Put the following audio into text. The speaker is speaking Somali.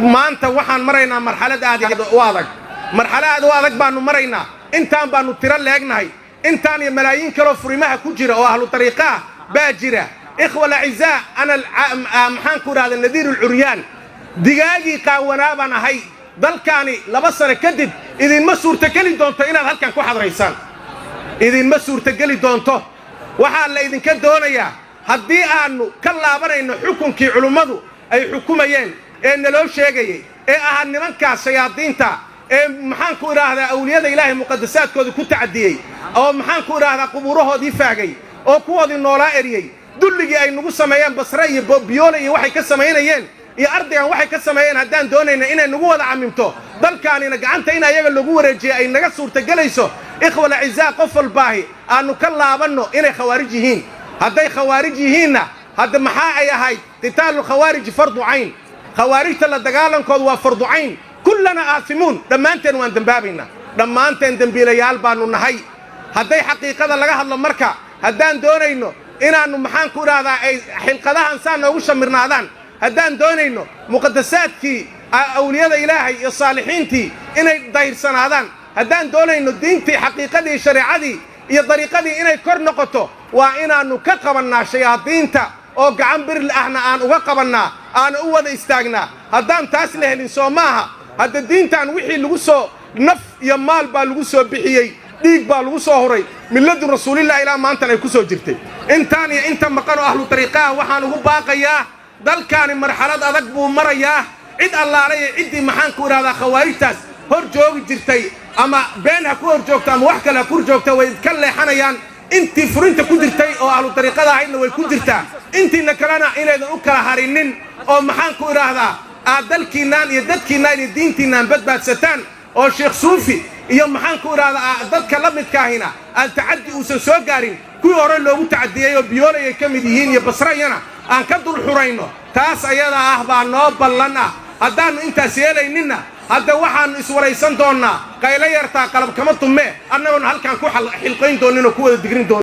Maanta waxaan maraynaa marxalad aad u adag, marxalo aad u adag baannu maraynaa. Intaan baannu tiro leegnahay, intaan iyo malaayiin kaloo furimaha ku jira oo ahlu dariiqa ah baa jira. إخوة الأعزاء، أنا maxaan ku idhahda نذير العريان, digaagii qaawanaa baan ahay. Dalkaani 2 sano kadib idinma suurtogeli doonto inaad halkan ku xadraysaan, idinma suurtogeli doonto. Waxaa la idinka doonayaa, haddii aannu ka laabanayno xukunkii culummadu ay xukumayeen ee naloo sheegayay ee ahaa nimankaas shayaadiinta ee, maxaan ku idhaahdaa, awliyada Ilaahay muqadasaadkooda ku tacadiyey oo, maxaan ku idhaahdaa, qubuurahoodii faagay oo kuwoodii noolaa eriyey, dulligii ay nagu sameeyeen Basre iyo Biyoole iyo waxay ka samaynayeen iyo ardaygan waxay ka sameeyeen, haddaan doonayna inay nagu wada camimto, dalkaanina gacanta in ayaga lagu wareejiyay ay naga suurtagelayso, إخوة الأعزاء, qof walbaahi aannu ka laabanno inay khawaarij yihiin. Hadday khawaarij yihiinna, hadda maxaa ay ahayd? قتال الخوارج فرض عين. Khawaarijta la dagaalankoodu waa فرض عين. كلنا آثمون, dhammaanteen waan dembaabaynaa, dhammaanteen dembiilayaal baannu nahay hadday xaqiiqada laga hadlo. Marka haddaan doonayno inaannu, maxaan ku idhahdaa, ay xilqadahan saa noogu shamirnaadaan, haddaan doonayno muqadasaadkii awliyada Ilaahay iyo saalixiintii inay dahirsanaadaan, haddaan doonayno diintii, xaqiiqadii, shareecadii iyo dariiqadii inay kor noqoto, waa inaannu ka qabannaa shayaadiinta oo gacan bir ahna aan uga qabannaa, aana u wada istaagnaa. Haddaan taas la helin, soo maaha? Hadda diintan wixii lagu soo naf iyo maal baa lagu soo bixiyey, dhiig baa lagu soo huray, milladu rasuulillahi ilaa maantan ay ku soo jirtay. Intaan iyo inta maqan oo ahlu dariiqaha waxaan ugu baaqayaa, dalkaani marxalad adag buu marayaa. Cid allaalaya ciddii, maxaan ku idhahdaa, khawaarijtaas hor joogi jirtay, ama been ha ku hor joogto ama wax kale ha ku hor joogta, way ka leexanayaan. Intii furinta ku jirtay oo ahlu dariiqada ahaydna way ku jirtaa. Intiina kalena inaydan u kala harinin oo, maxaan ku idhaahdaa, aad dalkiinnaan iyo dadkiinnaan iyo diintiinnaan badbaadsataan, oo Sheekh Suufi iyo, maxaan ku idhahdaa, dadka la midkaahina aan tacaddi uusan soo gaarin kuwii hore loogu tacadiyey oo Biyoolay ay ka mid yihiin iyo Basrayana aan ka dul xurayno. Taas ayada ah baa noo ballan ah. Haddaannu intaas yeelayninna, hadda waxaannu iswaraysan doonnaa. Qaylo yartaa qalab kama tummee, annagoona halkaan ku xilqayn doonin oo ku wada digrin doon.